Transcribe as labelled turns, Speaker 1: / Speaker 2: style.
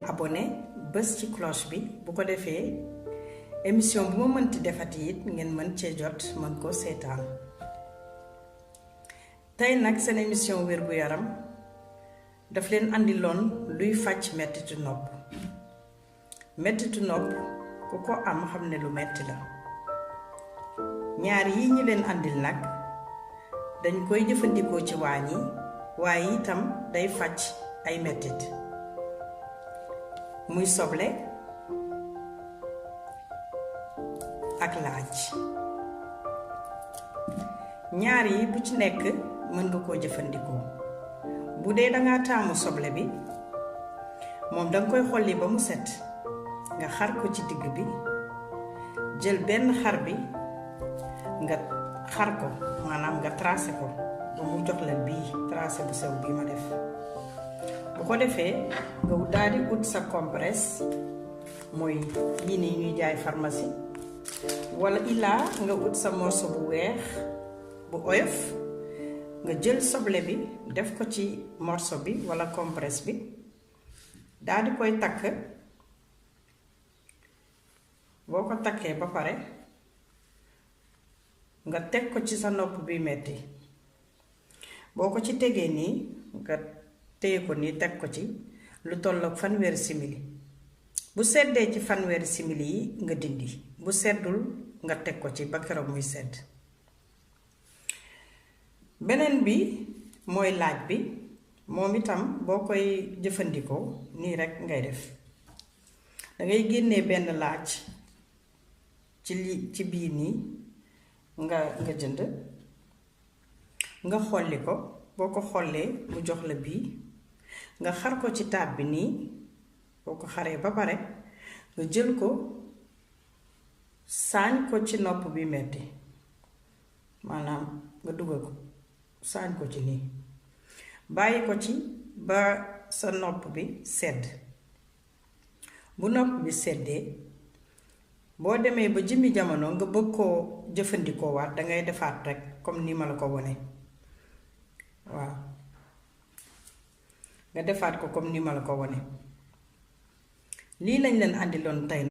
Speaker 1: abonné bës ci cloche bi bu ko defee émission bu ma mënti defati it ngeen mën cee jot mën ko seetaan. tey nag seen émission wérgu yaram daf leen andiloon luy fàcc mettitu nopp. mettitu nopp ku ko am xam ne lu metti la. ñaar yi ñu leen andil nag dañ koy jëfandikoo ci waañ yi waaye itam day fàcc ay mettit. muy soble ak laaj. ñaar yi bu ci nekk mën nga koo jëfandikoo. bu dee dangaa taamu soble bi moom danga koy xolli ba mu set nga xar ko ci digg bi, jël benn xar bi nga xar ko maanaam nga tracé ko ba mu jox la bii tracé bu sew bii ma def. bu ko defee nga daal di ut sa compresse mooy yii nii ñuy jaay pharmacie, wala ilaa nga ut sa morceau bu weex bu oyof nga jël soble bi def ko ci morceau bi wala compresse bi daal di koy takk. boo ko takkee ba pare nga teg ko ci sa nopp bi metti. boo ko ci tegee nii nga téye ko nii teg ko ci lu tollook fanweeri simili. bu seddee ci fanweeri simili yi nga dindi, bu seddul nga teg ko ci ba keroog muy sedd. beneen bi mooy laaj bi, moom itam boo koy jëfandikoo nii rekk ngay def. dangay génnee benn laaj ci biir nii nga jënd nga xolli ko. boo ko xollee mu jox la bii nga xar ko ci taat bi nii. boo ko xaree ba pare nga jël ko saañ ko ci nopp bi metti, maanaam nga dugal ko saañ ko ci nii, bàyyi ko ci ba sa nopp bi sedd. bu nopp bi seddee boo demee ba jëmmi jamono nga bëgg koo jëfandikoo waat dangay defaat rekk comme ni ma la ko wone. waaw nga defaat ko comme ni ma la ko wone. lii lañ leen andiloon tey.